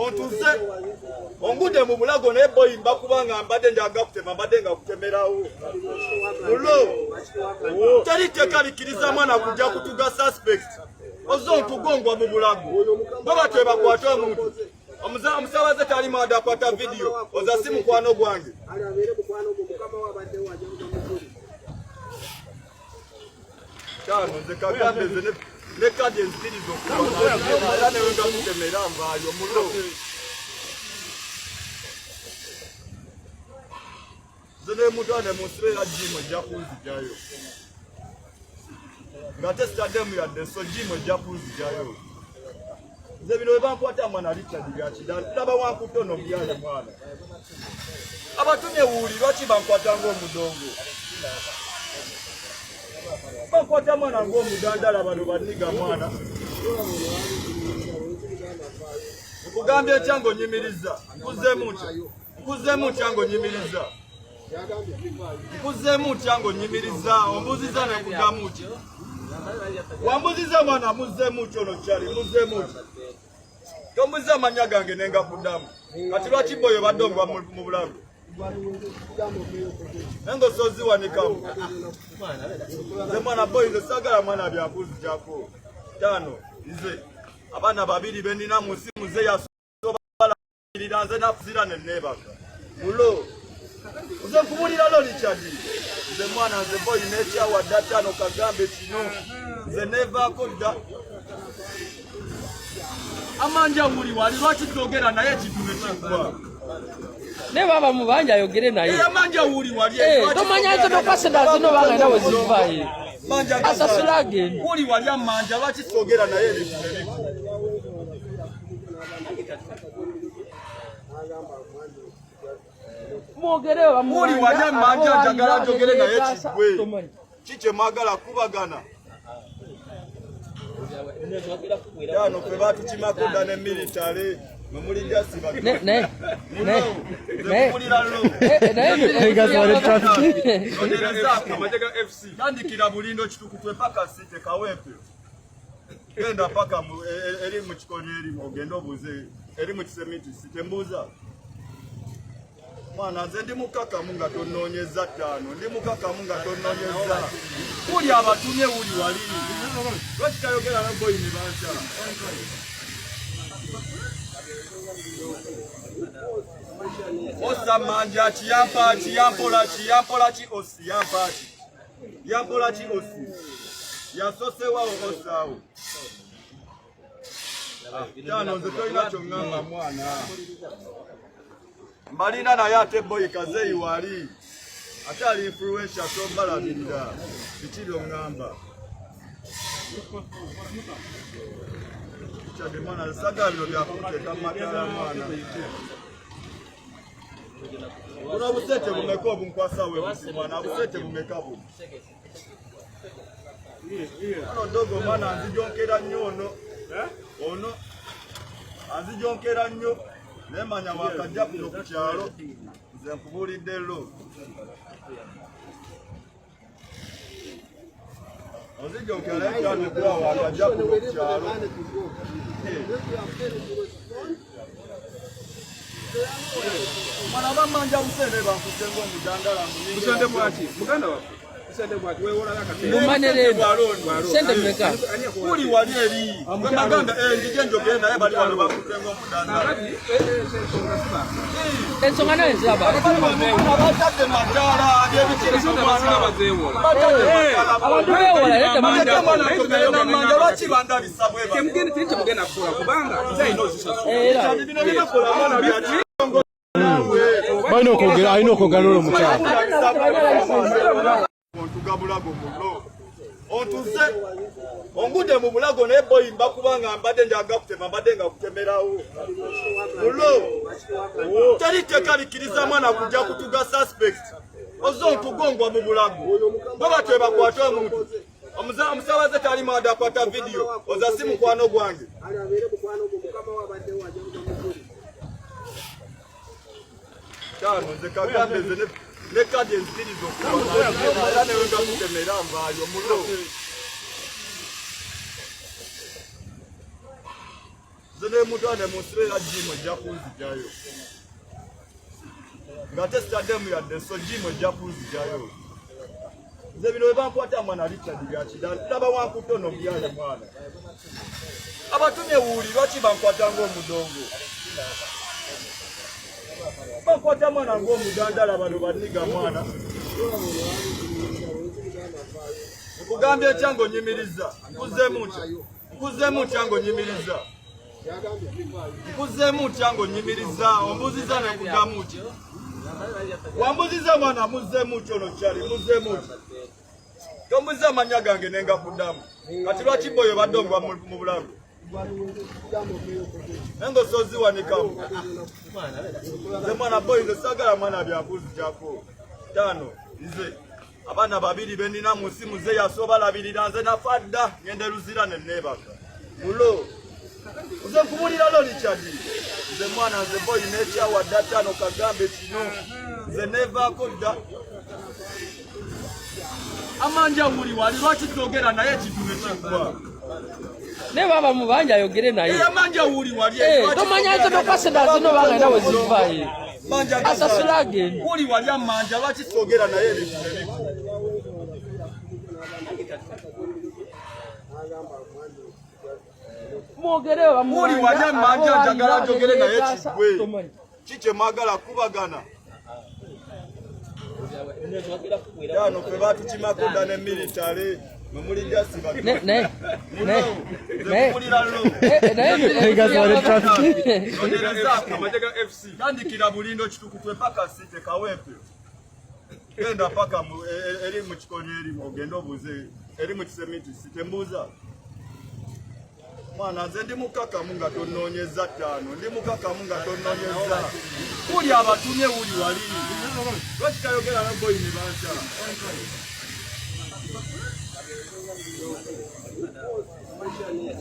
Ontuze ongude mu bulago naye boyi mbakubanga mbadde njaga kutema, mbadde nga kutemerawo mulo. Teri tteeka likkiriza mwana kujja kutuga suspect. Oze ontugongwa mu bulago bwe batyo bakwata omuntu. Omusabaze talimu adakwata vidiyo, oza si mukwano gwange. Tano nze kagambe nze ne kadi enzikiriza okuba era newe nga kutemera nvaayo mulo. Nze nemutwane munsibe era jimu ejja kunzijayo nga tesitaddemu yadde, so jimu ejja kunzijayo. Nze bino webankwata mwana Richard byakida laba wankutte ono omuyaye mwana abatumye wuuli, lwaki bankwata ng'omudongo, bankwata mwana ng'omudandala? Bano baniga mwana, nkugambye etya ng'onyimiriza? Nkuzeemu ntya? Nkuzeemu ntya ng'onyimiriza? Nkuzeemu ntya ng'onyimiriza? Ombuuziza nekuddamu ki? Wambuziza mwana, muzzeemu ki? Ono kyali muzzeemu ki? Tombuziza amannya gange nengakuddamu. Kati lwaki boyo badde ongwa mu bulago engoso ziwanikamu? Nze mwana boyi, nze sagala mwana byakunzijako. Tano nze abaana babiri benina mu nsi, muze yasobalirira nze nakuzira neneebaka mulo. Nze nkubulira lo Richard, nze mwana nze boyi nekyawa dda. Tano kagambe kino nze nevaako dda. Amanja wuli wali, lwaki twogera naye ekintu nekiggwa? Naye baba mubanja ayogere naye. Amanja wuli wali. Tomanya nti nokwaseda zino banga nawe zivaye asasula agende. Wuli wali amanja, lwaki twogera naye ebintu nebiggwa? Mwogere. Wuli wali amanja, njagala njogere naye kiggwe. Kikye mwagala kubagana yano fe batukimako dda ne military mwe jasiba. Tandikira Bulindo, Kitukutwe paka Site, Kawempe, genda paka eri mu Kikoni, eri ogenda obuuze eri mu Kisemiti Site. Mbuuza mwana, nze ndi mukakamu nga tonoonyeza. Ttaano ndi mukakamu nga tonoonyeza. Wuli abatumye wuli wali, lwaki tayogera naboyi ne bansa? Osa manja ki? Yampa ki? Yampola ki? Yampola ki? Osi yampa ki? Yampola ki? Osi yasosewawo osaawo. Tano nze tolina kyoŋŋamba mwana, mbalina naye ate boyi kazeyi wali ate ali influential, tombalabirira. Biki byoŋŋamba? Kyadde mwana saagala bino byakuteeka mu mataala mwana. Buno obusente bumeka obunkwasa we buti mwana? Busente bumeka buno? Ono dogo mwana anzijonkera nnyo, ono ono anzijonkera nnyo, naye manya wakajja kuno ku kyalo. Nze nkubuulidde lo onzijonkera, naye kyano gwa wakajja kuno ku kyalo. Mwana bamanja busente, bankute ng'omudandala. Busente bwaki muganda waffe? Busente bwaki? Weewolayo akatebe. Mumaneremba sente mmeka? Kuli wali eri bwemaganda njije njogere naye, bali wano bakute ng'omudandala. Kakati ensonga siba Ensonga naye nziraba. Abatadde madaala byebikirizo. Ensonga basinga bazeewola. Abantu beewola naye Manja lwaki bandabisa bwe bati? Temugenda, teri kyemugenda kukola kubanga nze alina ozisasula. Era Bino bibakola abaana byaki? Balina okwogera, alina okwogera n'olwo omukyala. Ontuga bulago mulo, ontuze ongude mu bulago naye boyi mbakubanga mbadde njaga kutema, mbadde nga kutemerawo mulo. Teri tteeka likkiriza mwana kujja kutuga suspect. Oze ontugongwa mu bulago bwe batyo bakwata omuntu. Omusabaze talimu adakwata vidiyo, oza si mukwano gwange. Tano nze kagambe nze ne kadi enzikiriza okuba era newe nga kutemera nvaayo mulo. Nze ne nemutwale mu nsibe era jimu ejja kunzijayo ng'ate sitaddemu yadde so jimu ejja kunzijayo. Nze bino bwe bankwata mwana Richard byakira laba wankutte ono muyale mwana abatumye wuuli lwaki bankwata ng'omudongo bankwata mwana ng'omudandala bano baniga mwana nkugambye etya ng'onyimiriza nkuzeemu ntya nkuzeemu ntya ng'onyimiriza nkuzeemu ntya ng'onyimiriza ombuziza nekuddamu ki wambuziza mwana muzeemu ki ono kyali muzeemu ki tombuziza amannya gange nengakuddamu kati lwaki boyo badde ongwa mu bulago engosozi wanikamu nze mwana boyi nze sagala mwana byakuzijako tano nze abaana babiri benina mu nsi muze yasobalabirira nze nafa dda ngenda eruzira neneebaka mulo nze nkubulira lo Richard nze mwana nze boyi nekyawa dda tano kagambe kino nze nevaako dda amanja wuli wali lwaki twogera naye ekintu nekigwa naye baba mubanja ayogere naye amanja wuli wali tomanya nti nokwaseda zino bangenda wezivaye asasula agende wuli wali amanja lwaki twogera naye ebintu nebigwa mwogere wuli wali amanja njagala njogere naye kigwe kikye mwagala kubagana yano fe batukimako dda ne militale mwe muli jasi tandikira bulindo kitukutwe paka site kawempe genda paka eri mu kikoni eri ogende obuuze eri mu kisemiti site mbuuza mwana nze ndi mukakamu nga tonoonyeza ttaano ndi mukakamu nga tonoonyeza wuli abatumye wuli wali lwaki tayogera noboyi ne bansa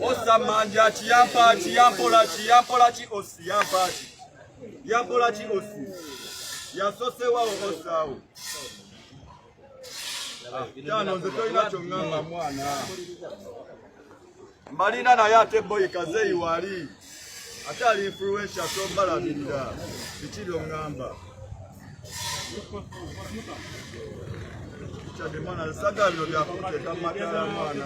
osa manja ki yampa ki yampola ki yampola ki osi yampa ki yampola ki osi yasosewawo osaawo tano nze tolina kyoŋŋamba mwana mbalina naye ate boyi kazeyi wali ate ali influentia tombalabirira biki byoŋŋamba Richard mwana nsaga bino byakuteeka mumataala mwana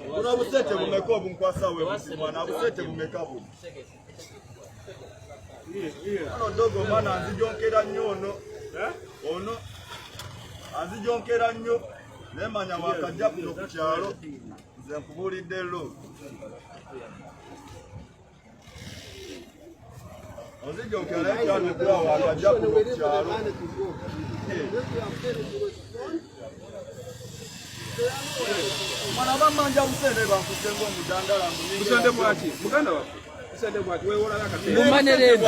buno obusente bumeka obunkwasa we mwana busente bumeka buno ono dogo mwana anzijonkera nnyo ono ono anzijonkera nnyo naye manya wakajja kuno ku kyalo nze nkubuulidde lo onzijonkera naye kyalo gwa wakajja kuno ku kyalo mwana bamanja busente bankuse ng'omudandala Busente bwaki muganda waffe busente bwaki weewolala mumanere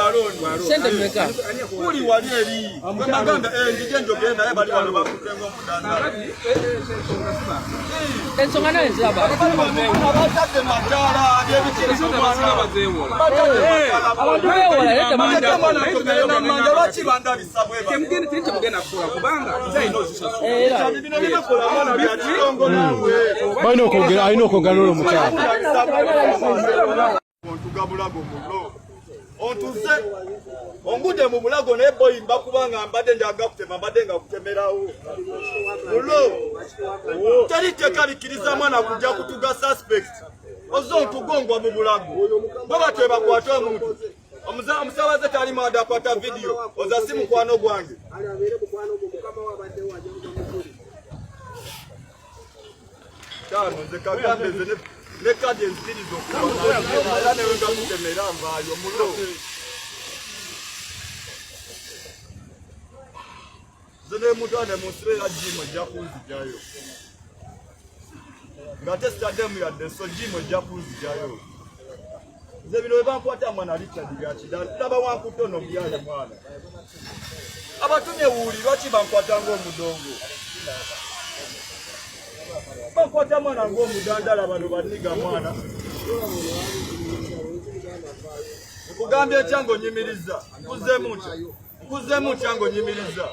sente meka kuli wali eri wemagamba nzije njogere naye bali wano bakuse ng'omudandala ensonga naye nziraba abatadde mataala byebikirizo abantu beewola naye temanyi lwaki bandabisa bwe temugenda kukola kubanga nze alina ozisasula era bino bibakola abaana bya kirongo naawe Balina okwogera alina okwogera n'olwo mukyala. Ontuga bulago mulo ontuze ongude mu bulago naye boyi mbakubanga mbadde njaga kutema mbadde nga kutemerawo mulo teri tteeka likkiriza mwana kujja kutuga suspect oze ontugongwa mu bulago bwe batyo bakwata omuntu omusabaze talimu adde akwata vidiyo oza si mukwano gwange tano nze kagambe nze ne kadi enzikiriza okuba era newe nga kutemera nvaayo mulo nze nemutwane mu nsibe era jimu ejja kunzijayo ng'ate sitaddemu yadde so jimu ejja kunzijayo nze bino bwe bankwata mwana Richard byakira laba wankutte ono muyale mwana abatumye wuuli lwaki bankwata ng'omudongo bankwata mwana ng'omudandala bano baniga mwana nkugambye etya ng'onyimiriza nkuzeemu ntya nkuzeemu ntya ng'onyimiriza